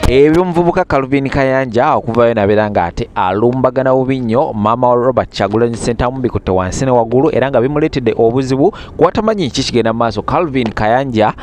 Eby'omuvubuka Calvin Kayanja okuvayo nabeera nga ate alumbagana bubi nnyo maama wa Robert Kyagulanyi Ssentamu bikutte wansi ne waggulu era nga bimuleetedde obuzibu gwatamanyi ki kigenda mu maaso. Calvin Kayanja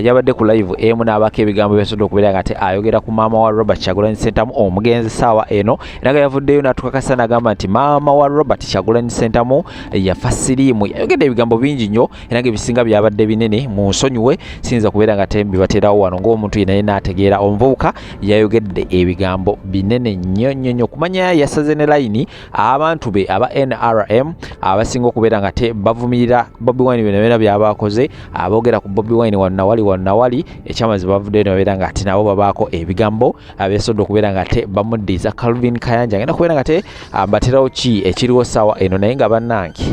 yabadde ku live emu n'abaako ebigambo byasobodde okubeera nga ate ayogera ku maama wa Robert Kyagulanyi Ssentamu omugenzi ssaawa eno, era nga yavuddeyo n'atukakasa n'agamba nti maama wa Robert Kyagulanyi Ssentamu yafa siriimu. Yayogedde ebigambo bingi nnyo era nga ebisinga byabadde binene, mu nsonyiwe siyinza kubeera nga tembibateerawo wano ng'omuntu yena yena ategeera. Omuvubuka yayogedde ebigambo binene nnyo nnyo nnyo kumanya yasaze ne layini abantu be aba NRM abasinga okubeera nga te bavumirira Bobi Wine byonna byonna byaba akoze, aboogera ku Bobi Wine wano nawali wano nawali, ekyamazi bavuddeyo ne babeera nga ate nabo babaako ebigambo abeesodde okubeera nga te bamuddiza. Calvin Kayanja ngenda kubeera nga te mbaterawo ki ekiriwo ssaawa eno, naye nga bannange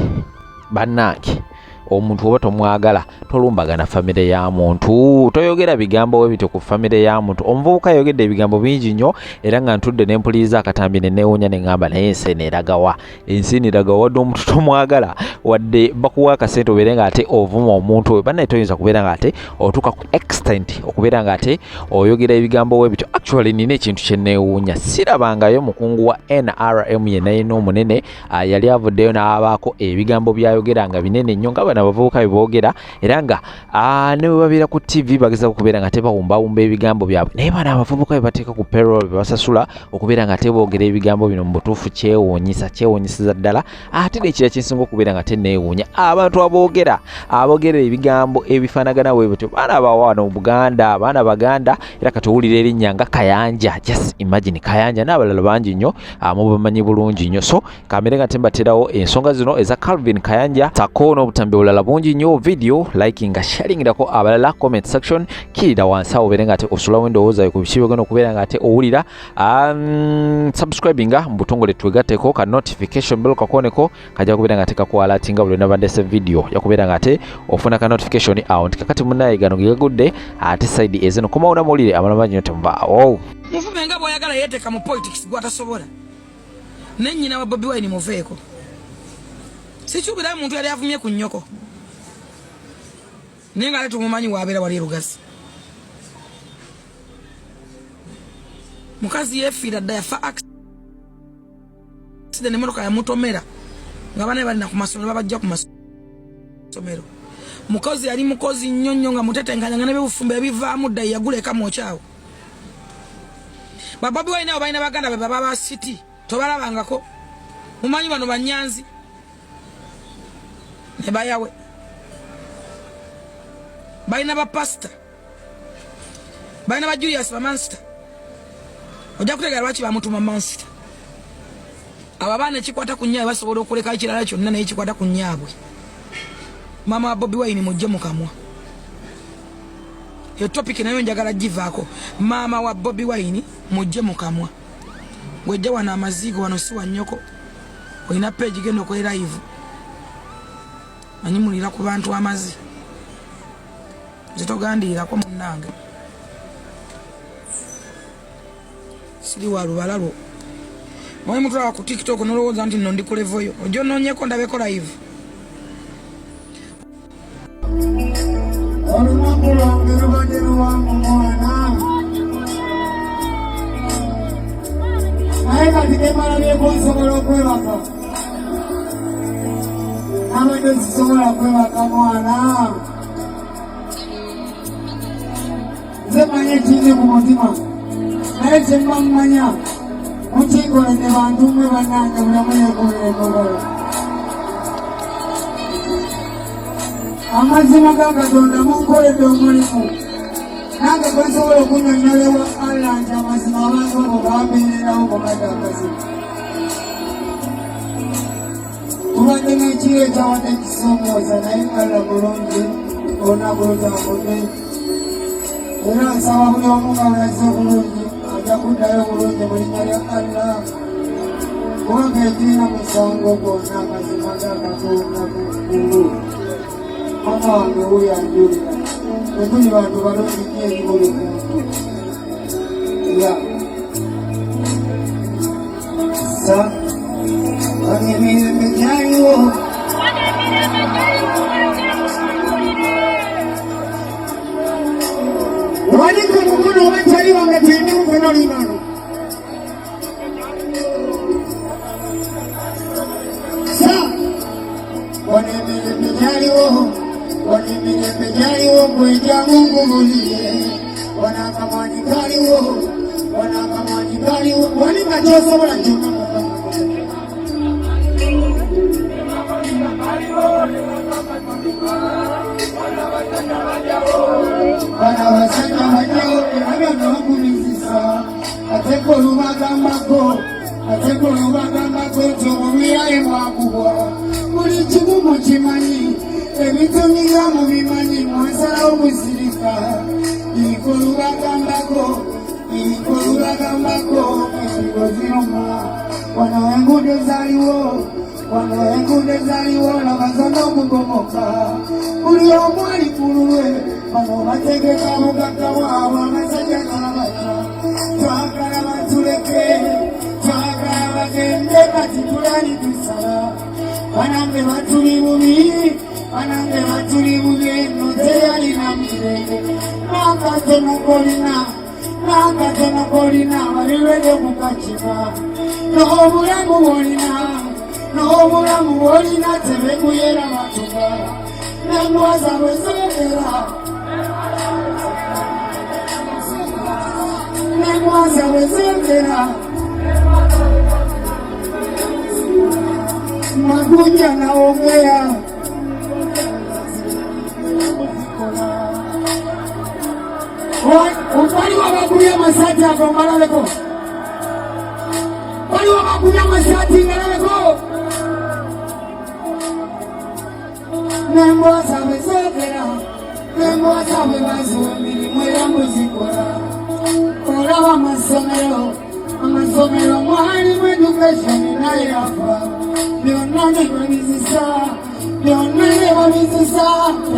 bannange omuntu oba tomwagala tolumbagana famire ya muntu, toyogera bigambo we bityo ku famire ya muntu. Omuvubuka ayogedde ebigambo bingi nnyo era nga ntudde ne mpuliriza akatambi ne neewuunya ne ŋŋamba naye ensi eno eragawa, ensi eno eragawa. Wadde omuntu tomwagala, wadde bakuwa akasente obeere nga ate ovuma omuntu oyo, bannaye toyinza kubeera nga ate otuuka ku extent okubeera nga ate oyogera ebigambo we bityo. Actually nina ekintu kye neewuunya, sirabangayo mukungu wa NRM yenna yenna omunene yali avuddeyo n'abaako ebigambo by'ayogera nga binene nnyo nga bano abavubuka bye boogera, era nga ne bwe babeera ku TV bagezaako okubeera nga tebawumbawumba ebigambo byabwe, naye bano abavubuka bye bateeka ku payroll bye basasula okubeera nga teboogera ebigambo bino mu butuufu kyewuunyisa, kyewuunyisiza ddala. Ate n'ekirala ky'ensinga okubeera nga teneewuunya, abantu aboogera ebigambo ebifaanagana bwe bityo, baana ba wano mu Buganda, baana Baganda, era kati owulira erinnya nga Kayanja, just imagine Kayanja n'abalala bangi nnyo mubamanyi bulungi nnyo. So kamere nga tembaterawo ensonga zino eza Calvin Kayanja sako n'obutambi obulala bungi nnyo. Video liking nga sharingirako abalala, comment section kirira wansi awo obeere nga ate osulawo endowooza yo ku biki byogenda okubeera nga ate owulira. Subscribinga mu butongole twegatteko ka notification bell kakoneko kajja kubeera nga ate kakualatinga buli lwenabandese video, ojja kubeera nga ate ofuna ka notification awo nti kakati munnaye gano ge gagudde ate side ezino komawo namawulire amalala mangi nnyo temuvaawo. Muvume nga bw'oyagala yeeteka mu politics gw'atasobola. Ne nnyina wa Bobi Wine muveeko. Sikyubirayo muntu yali avumye ku nnyoko. Naye nga ate tumumanyi w'abeera wali e Lugazi. Mukazi yeefiira dda yafa accident emotoka yamutomera nga banaye balina ku masomero babajja ku masomero. Mukozi yali mukozi nnyo nnyo nga mutetenkanya nga n'ebyobufumbo yabivaamu dda yagula eka mwokyawo. Ba Bobi Wine abo balina baganda be baba ba city tobalabangako, mumanyi bano banyanzi ne bayawe balina ba pastor balina ba Julius ba Mansita, ojja kutegeera lwaki bamutuma Mansita. Abo abaana ekikwata ku nnyaabwe basobola okuleka ekirala kyonna naye ekikwata ku nnyaabwe. Maama wa Bobi Wine mujje mu kamwa. Eyo topic nayo njagala givaako. Maama wa Bobi Wine mujje mu kamwa. Gwejja wano amaziigo wano si wa nnyoko. Olina page genda okole live. Manyi mulira ku bantu amazi. Nze togandiirako munnange. Siri wa lubala lwo. Mwe mutulaba ku TikTok nolowooza nti nno ndi ku level yo. Ojja onoonyeko ndabeko live. Olunaku lwange lubadde luwanvu mwana, naye kati kemalabyeko nsobola okwebaka. Nabadde sisobola kwebaka mwana. Nze manyi ekindi ku mutima, naye kyemba mmanya mukinkoledde bantu mmwe bannange, buli omu yeekubira emugalo. Amazima ga Katonda munkoledde omulimu nange gwe nsobola okunnyonnyola ewa Allah nti amazima abantu abo bambeererawo mu kadde akazibu. Tubadde n'ekiro ekyawadde ekisoomooza naye Allah mulungi, olunaku lutambudde era nsaba buli omu nga bweyazze obulungi ajja kuddayo obulungi mu linnya lya Allah, kubanga ekirina musango gwonna amazima ga Katonda mu ggulu. Mama wange wuuyo anjulira, tetuli bantu balungi nnyo eri buli muntu. Ya sa emirembe gyaliwo wali ku mukono oba kyali wange tuyimbe mukono oluyimba. Sa wano emirembe gyaliwo, wano emirembe gyaliwo, gwe nkubuulire. Wano akamwanyi kaliwo, wano akamwanyi kaliwo, wali nga kyosobola kyonna mu. Bano abasajja bajjawo era byonna okubizisa, ate ko olubagambako, ate ko olubagambako nti obubiyaye bwakubwa. Buli kimu mukimanyi, ebitunyiga mubimanyi, mwasalawo musirika. Iko olubagambako, iko olubagambako, ensigo ziruma. Wano enguudo zaaliwo, wano enguudo zaaliwo, laba zonna okugomoka. Buli omu ali ku lulwe, bano bategeka bugagga bwabwe, abasajja n'abato. Twagala batuleke, twagala bagende, kati tulali tusala. Banange batuli bubi, banange batuli bubi, eno teyalina mirembe. N'akatono kolina, n'akatono kolina, balirwede kukakima. N'obulamu bwolina, n'obulamu bwolina, tebekuyera batuga. N'embwa zaabwe zogera, n'embwa zaabwe zogera. Magunja naongea. Waliwo abakubye amasaati ago mbalabeko, waliwo abakubye amasaati ngalabeko. Nembwa zaabwe zogera, nembwa zaabwe baziwa emirimu era muzikola. Olaba amasomero, amasomero mwalimu education naye afa, byonna ne babizisa, byonna ne babizisa,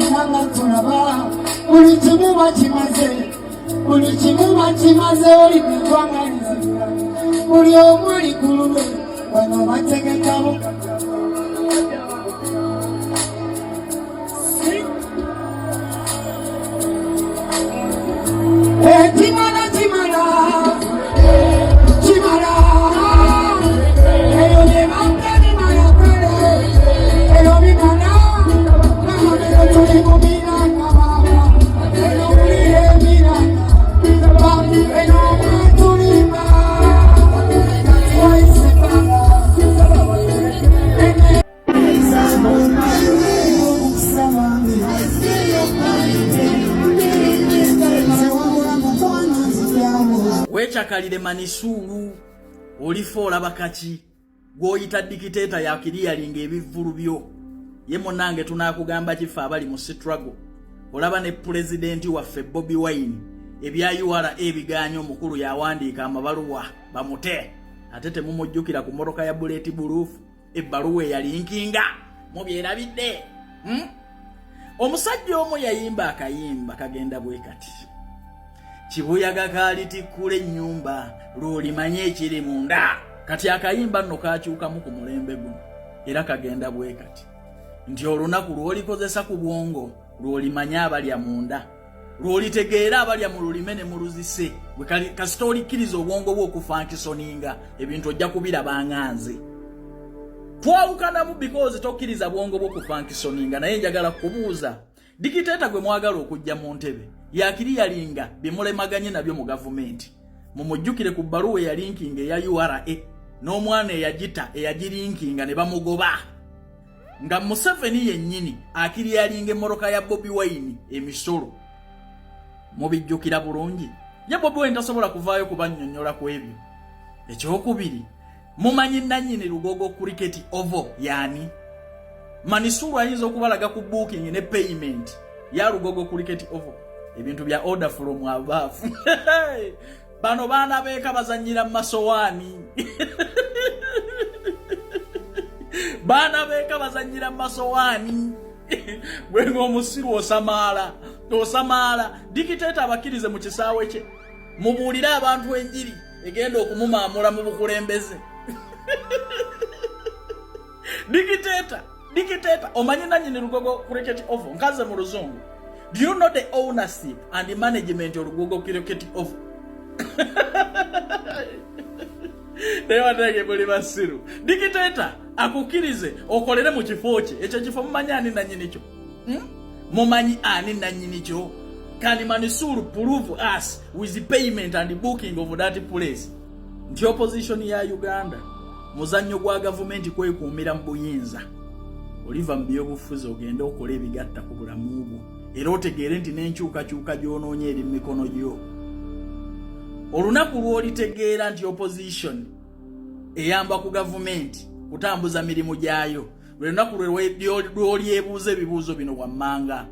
era nga tulaba buli kimu bakimaze, buli kimu bakimaze. Oli neggwanga lizika, buli omu ali ku lulwe, bano bategeka bugagga. Kimala, kimala, kimala, eyo bye bampa bimala kale, eyo bimala. Eno tuli mu miranga baba, eno wulira emiranga, eno mwatulimba wayise bbanga. Weekyakalire manisuulu, olifa olaba kaki gw'oyita dictator yakiriyalinga ebivvulu byo. Ye munnange, tunaakugamba kife abali mu struggle. Olaba ne pulezidenti waffe Bobi Wine, ebya URA ebiganya, omukulu yawandiika amabaluwa bamute, ate temumujjukira ku mmotoka ya bullet proof, ebbaluwa eyalinkinga mubyerabidde, Omusajja omu yayimba akayimba kagenda bwe kati: "Kibuyaga kaalitikkula ennyumba, lw'olimanye ekiri munda." Kati akayimba nno kakyukamu ku mulembe guno, era kagenda bwe kati nti: "Olunaku lw'olikozesa ku bwongo, lw'olimanye abalya munda, lw'olitegeera abalya mu lulime ne mu luzise." Kasita olikkiriza obwongo bwe okufunctioninga, ebintu ojja kubiraba nga nze twawukanamu, because tokkiriza bwongo bwo kufunctioninga. Naye njagala kubuuza, dictator gwe mwagala okujja mu ntebe yakiriyalinga bimulemaganye nabyo mu gavumenti, mumujjukire ku bbaluwa eyalinkinga eya URA n'omwana eyagita eyagirinkinga ne bamugoba, nga Museveni yennyini akiriyalinga emmotoka ya Bobi Wine emisolo. Mubijjukira bulungi. Ye Bobi Wine tasobola kuvaayo kubannyonnyola ku ebyo. Ekyokubiri, mumanyi nannyini Lugogo Cricket Oval yaani? Manisulu ayinza okubalaga ku booking ne payment ya Lugogo Cricket Oval. Ebintu bya order from above. Bano baana beeka bazanyira mu masowaani, baana beeka bazanyira mu masowaani. Gwe ng'omusiru osamaala, osamaala. Dictator abakkirize mu kisaawe kye, mubuulire abantu enjiri egenda okumumaamula mu bukulembeze. Dictator, dictator, omanyi nanyini Lugogo Cricket Oval? Nkaze mu luzungu. Do you know the ownership and the management of Lugogo Cricket of naye banange muli basiru. Dictator akukkirize okolere mu kifo kye. Ekyo kifo mumanyi ani nannyini kyo? Mumanyi ani nannyini kyo? Can Mansour prove us with the payment and the booking of that place? Nti opposition ya Uganda muzannyo gwa gavumenti kwekuumira mu buyinza. Oliva mu byobufuzi ogende okole ebigatta ku bulamu bwo, era otegeere nti n'enkyukakyuka gy'onoonya eri mu mikono gyo. Olunaku lw'olitegeera nti opposition eyamba ku gavumenti kutambuza mirimu gyayo, lwe lunaku lw'olyebuuza ebibuuzo bino wammanga,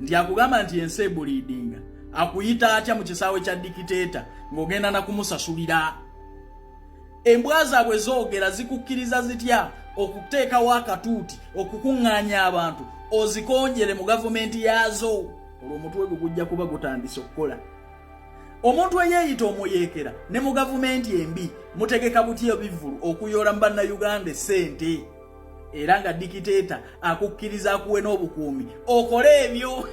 nti akugamba nti ensi ebuliidinga akuyita atya mu kisaawe kya dikiteeta ng'ogenda na kumusasulira? Embwa zaabwe zoogera zikukkiriza zitya okuteekawo akatuuti okukuŋŋaanya abantu ozikonjere mu gavumenti yaazo? Olwo omutwe gwo gujja kuba gutandise okukola. Omuntu eyeeyita omuyeekera ne mu gavumenti embi mutegeka butya ebivvulu okuyoola mu Bannayuganda essente, era nga dikiteeta akukkiriza akuwe n'obukuumi okole ebyo?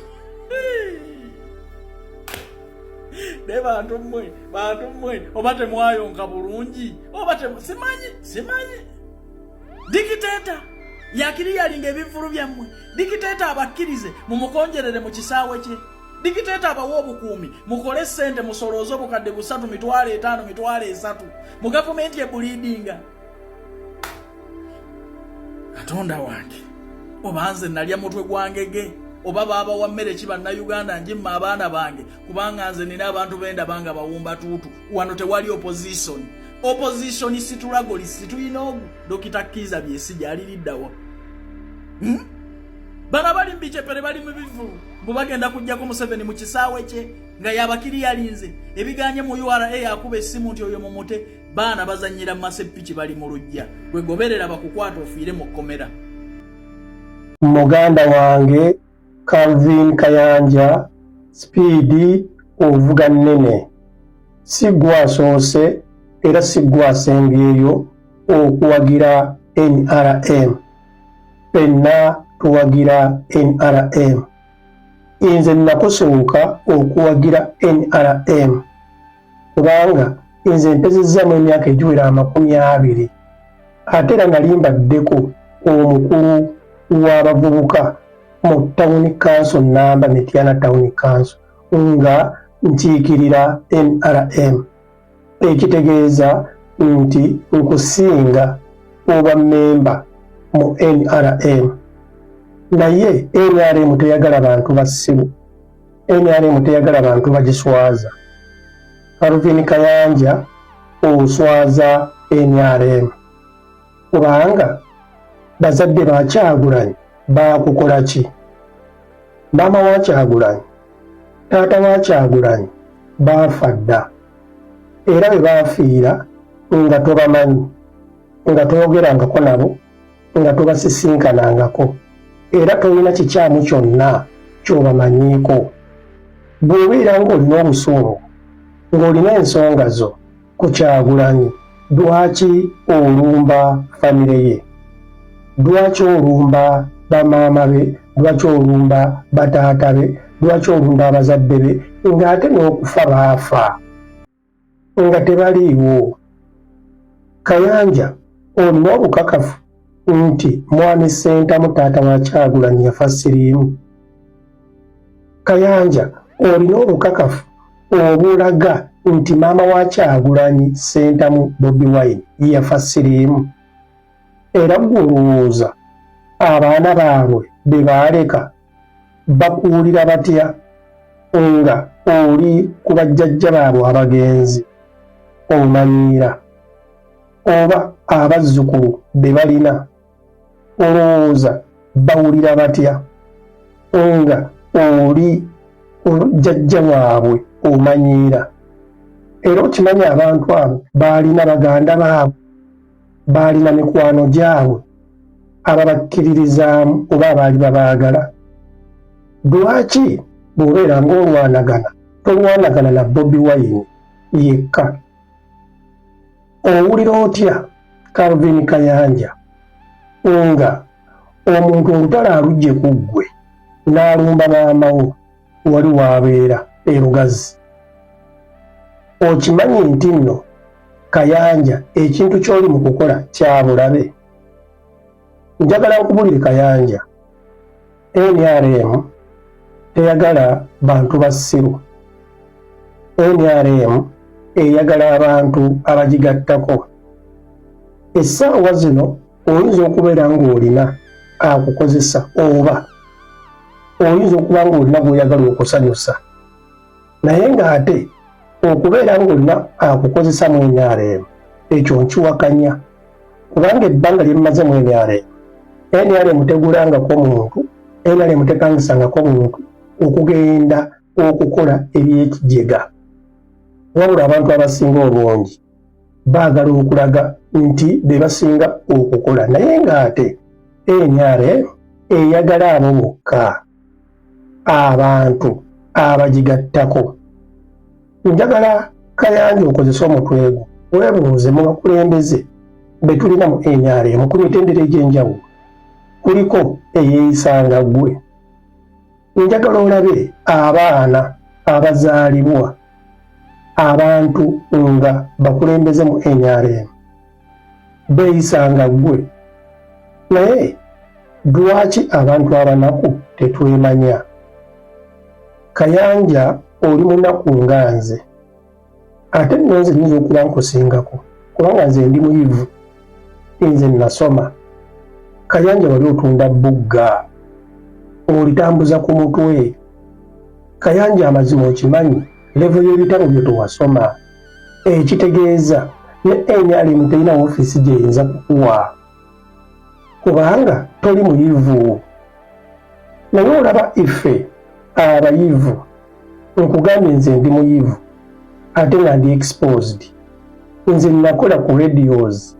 Naye bantu mmwe, bantu mmwe, oba temwayonka bulungi oba simanyi, simanyi. Dikiteeta yakiriyalinga ebivvulu byammwe, dikiteeta abakkirize mumukonjerere mu kisaawe kye, dikiteeta abawe obukuumi mukole ssente musolooze obukadde 3, 500,000, 30,000 mu gavumenti ebuliidinga. Katonda wange, oba nze nalya mutwe gwangege oba baabawa mmere ki Bannayuganda njimma abaana bange, kubanga nze nina abantu bendaba nga bawumba tuutu. Wano tewali opposition. Opposition situlagolisi tulina ogu Dokita Kiiza Besigye aliriddawa. Bano abali mu bicepere bali mu bivvulu mbu bagenda kuggyako Museveni mu kisaawe kye nga yabakiri yalinze ebiganye mu URA akuba essimu nti oyo mumute. Baana bazannyira mu masepiki bali mu luggya, gwe goberera bakukwata ofiire mu kkomera. Muganda wange Calvin Kayanja, sipiidi ovuga nnene. Si ggwe asoose era si ggwe asembyeyo okuwagira NRM. Ffenna tuwagira NRM. Nze nakusooka okuwagira NRM kubanga nze mpezezzamu emyaka egiwera 20, ate era nali mbaddeko omukulu w'abavubuka mu Town Council namba Mityana Town Council nga nkiikirira NRM, ekitegeeza nti nkusinga oba mmemba mu NRM. Naye NRM teyagala bantu basiru, NRM teyagala bantu bagiswaza. Calvin Kayanja, oswaza NRM, kubanga bazadde ba Kyagulanyi baakukola ki? Maama wa Kyagulanyi, taata wa Kyagulanyi baafa dda, era bwe baafiira nga tobamanyi, nga toyogerangako nabo, nga tobasisinkanangako, era tolina kikyamu kyonna ky'obamanyiiko. Bw'obeera ng'olina obusungu, ng'olina ensonga zo ku Kyagulanyi, lwaki olumba famire ye? Lwaki olumba bamaama be? Lwaki olumba bataata be? Lwaki olumba abazadde be ng'ate n'okufa baafa nga tebaliiwo? Kayanja, olina obukakafu nti Mwami Ssentamu taata wa Kyagulanyi yafa siriimu? Kayanja, olina obukakafu obulaga nti maama wa Kyagulanyi Ssentamu Bobi Wine yafa siriimu? Era ggwe olowooza abaana baabwe be baaleka bakuwulira batya nga oli ku bajjajja baabwe abagenzi omanyiira, oba abazzukulu be balina olowooza bawulira batya nga oli jjajja waabwe omanyiira? Era okimanyi abantu abo baalina baganda baabwe, baalina mikwano gyabwe ababakkiririzaamu oba abaali babaagala. Lwaki bw'obeera ng'olwanagana tolwanagana na Bobi Wine yekka? Owulira otya Calvin Kayanja nga omuntu olutalo alujje ku ggwe n'alumba maama wo? wali waabeera e Lugazi. Okimanyi nti nno Kayanja ekintu ky'oli mu kukola kya bulabe. Njagala nkubulire Kayanja, NRM teyagala bantu basiru. NRM eyagala abantu abagigattako. Essaawa zino oyinza okubeera ng'olina akukozesa oba oyinza okuba ng'olina gw'oyagala okusanyusa naye ng'ate okubeera ng'olina akukozesa mu nrm ekyo nkiwakanya kubanga ebbanga lye mmaze mu nrm nrm tegulangako muntu nrm tepangisangako muntu okugenda okukola ebyekijega wabula abantu abasinga obungi baagala okulaga nti be basinga okukola naye ng'ate nrm eyagala abo bokka abantu abagigattako njagala kayanja okozese omutwe gwo weebuuze mu bakulembeze be tulina mu nrm ku mitendera egy'enjawulo kuliko eyeeyisanga ggwe njagala olabe abaana abazaalibwa abantu nga bakulembeze mu nrm beeyisanga ggwe naye lwaki abantu abanaku tetwemanya kayanja oli munaku nga nze ate nno nze nyinza okuba nkusingako kubanga nze ndi muyivu nze nasoma kayanja wali otunda bugga olitambuza ku mutwe kayanja amazima okimanyi levo y'ebitabo byo tewasoma ekitegeeza ne nrm terina ofiisi gyeyinza kukuwa kubanga toli muyivu naye olaba ife abayivu nkugambye nze ndi muyivu ate nga ndi exposed nze nakola ku radios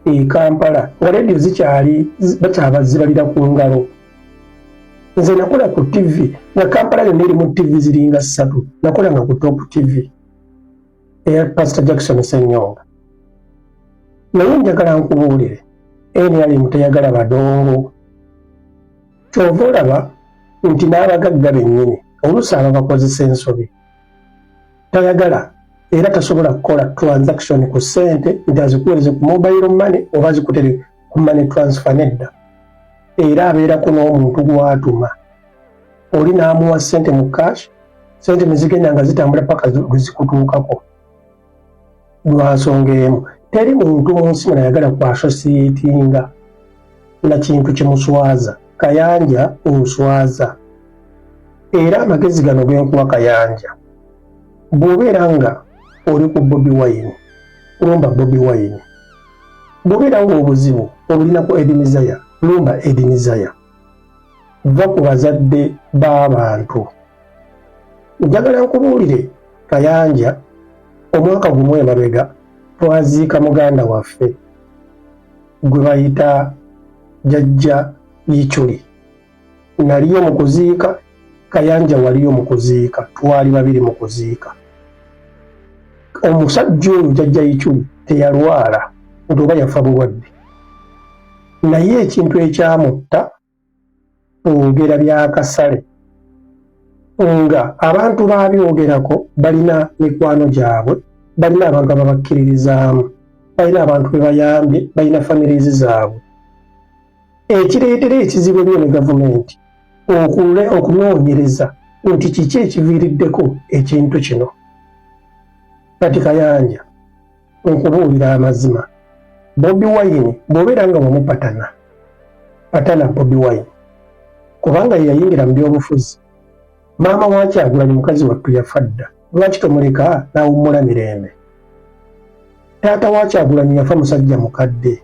e kampala nga radio zikyali bakyabazibalira ku ngalo nze nakola ku tv nga kampala yonna eri mu tv ziringa ssatu nakola nga ku top tv eya pastor jackson senyonga naye njagala nkubuulire nrm teyagala badongo kyova olaba nti n'abagagga bennyini oluusi aba bakozesa ensobi tayagala era tasobola kukola transaction ku ssente nti azikuweereze ku mobile money oba azikutere ku money transfer nedda era abeerako n'omuntu gw'atuma oli n'amuwa ssente mu cash ssente ne zigenda nga zitambula paka lwe zikutuukako lwa nsonga emu teri muntu mu nsi muno ayagala ku associatinga na kintu kimuswaza kayanja oswaza era amagezi gano genkuwa kayanja bw'obeera nga oli ku bobi wine lumba bobi wine bw'obeera nga obuzibu obulina ku edimizaya lumba edimizaya va ku bazadde b'abantu njagala nkubuulire kayanja omwaka gumu emabega twaziika muganda waffe gwe bayita jajja yichuli naliyo mu kuziika kayanja waliyo mu kuziika twali babiri mu kuziika omusajja oyo jajja yichuli teyalwala nti oba yafa bulwadde naye ekintu ekyamutta kwogera byakasale nga abantu babyogerako balina mikwano gyabwe balina abantu ababakkiririzaamu balina abantu bebayambye balina families zaabwe ekireetera ekizibu ennyo ne gavumenti okunoonyereza nti kiki ekiviiriddeko ekintu kino kati kayanja nkubuulira amazima bobi wine bw'obeera nga wamupatana patana bobi wine kubanga ye yayingira mu byobufuzi maama wa kyagulanyi mukazi wattu yafa dda lwaki tomuleka n'awummula mirembe taata wa kyagulanyi yafa musajja mukadde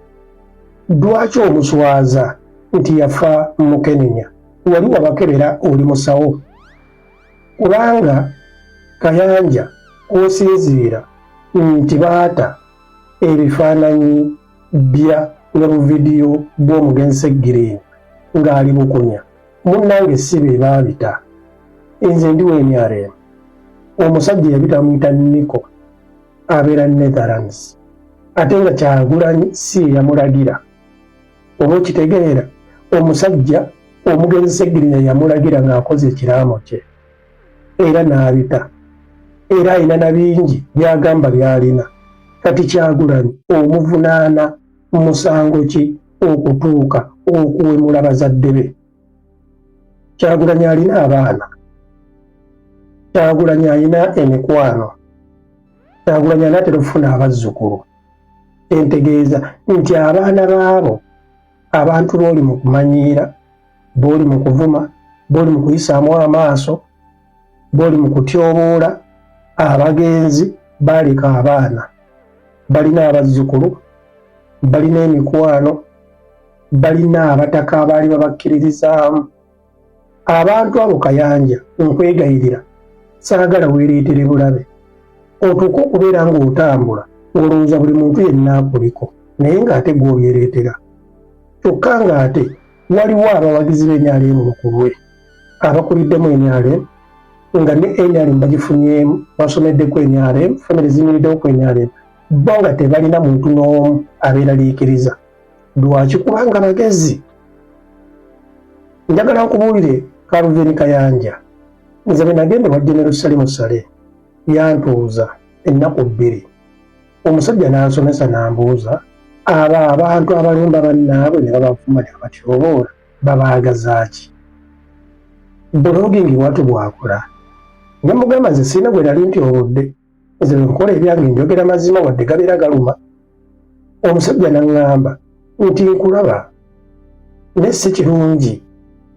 lwaki omuswaza nti yafa mukenenya wali wabakebera oli musawo kubanga kayanja kwosinziira nti baata ebifaananyi bya ne buvidiyo bw'omugenzi Ssegirinya ng'ali bukunya munnange si be baabita nze ndi wa nrm omusajja yabita amuyita niko abeera netherlands ate nga kyagulanyi si yeyamulagira oba okitegeera omusajja omugenzi Ssegirinya yamulagira ng'akoze ekiraamo kye. era n'abita era alina na bingi by'agamba by'alina. Kati Kyagulanyi omuvunaana musango ki okutuuka okuwemula bazadde be? Kyagulanyi alina abaana, Kyagulanyi alina emikwano, Kyagulanyi anaatera okufuna abazzukulu. Entegeeza nti abaana baabo abantu b'oli mu kumanyiira, b'oli mu kuvuma, b'oli mu kuyisaamu amaaso, b'oli mu kutyoboola, abagenzi baaleka abaana, balina abazzukulu, balina emikwano, balina abataka abaali babakkiririzaamu. Abantu abo Kayanja nkwegayirira saagala weereetere bulabe otuuke okubeera ng'otambula ng'olowooza buli muntu yenna akuliko naye ng'ate gw'obyereetera kyokka ng'ate waliwo abawagizi b'NRM lukulwe abakuliddemu NRM nga ne NRM bagifunyeemu basomeddeko NRM famire ziyimiriddewo ku NRM bo nga tebalina muntu n'omu abeeraliikiriza. Lwaki? Kubanga bagezi. Njagala nkubuulire Calvin Kayanja, nze bwe nagenda ewa General Salim Saleh yantuuza ennaku bbiri, omusajja n'ansomesa n'ambuuza abo abantu abalumba bannaabwe ne babavuma ne babatyoboola babaagaza ki? Bulogingi bwatu bwakola. Ne mugamba nze sirina gwe nali ntyobodde, nze bwe nkola ebyange njogera mazima wadde gabeera galuma. Omusajja n'aŋŋamba nti nkulaba naye si kirungi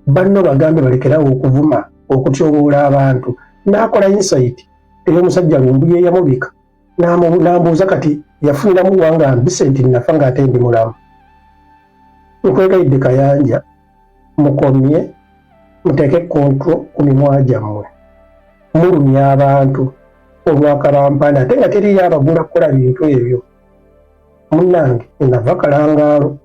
banno bagambe balekerawo okuvuma okutyoboola abantu. N'akola insight ey'omusajja Lumbuye eyamubika n'ambuuza kati yafuniramu wa nga mbise nti nafa ng'ate ndi mulamu. Nkwegayidde Kayanja mukomye muteeke control ku mimwa gyammwe, mulumya abantu olwakabampane ate nga teriyo abagula kukola bintu ebyo. Munnange nava kalangaalo.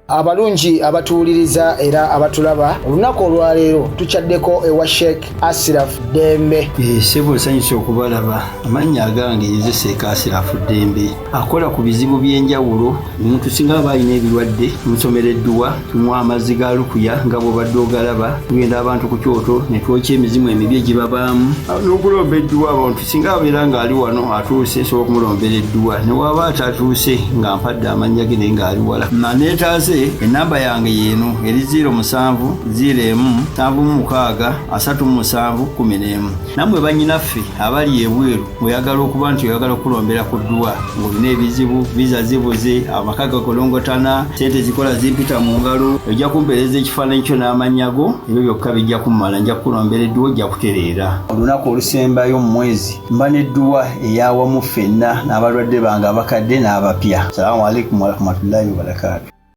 Abalungi abatuwuliriza era abatulaba olunaku olwaleero tukyaddeko ewa Sheikh Asiraf Ddembe. Ssebo nsanyuse okubalaba. Amannya agange nze Sheikh Asiraf Ddembe, akola ku bizibu by'enjawulo. Omuntu singa aba alina ebirwadde tumusomera edduwa, tumuwa amazzi ga lukuya nga bw'obadde ogalaba, tugenda abantu ku kyoto ne twokya emizimu emibi egibabaamu n'okulomba edduwa. Abantu singa abeera ng'ali wano atuuse nsobola okumulombera edduwa, ne waba atatuuse nga mpadde amannya ge naye ng'ali wala. Neetaase ennamba yange y'eno eri 07 01 76 37 11. Nammwe bannyinaffe abali ebweru ng'oyagala okuba nti oyagala okukulombera ku dduwa ng'olina ebizibu, viza zibuze, amaka gakolongotana, ssente zikola zimpita mu ngalo, ojja kumpeereza ekifaananyi kyo n'amannya go, ebyo byokka bijja kummala, nja kukulombera edduwa ojja kutereera. Olunaku olusembayo mu mwezi mba n'edduwa ey'awamu ffenna n'abalwadde bange abakadde n'abapya. Salaamu alaikum warahmatullahi wabarakaatu.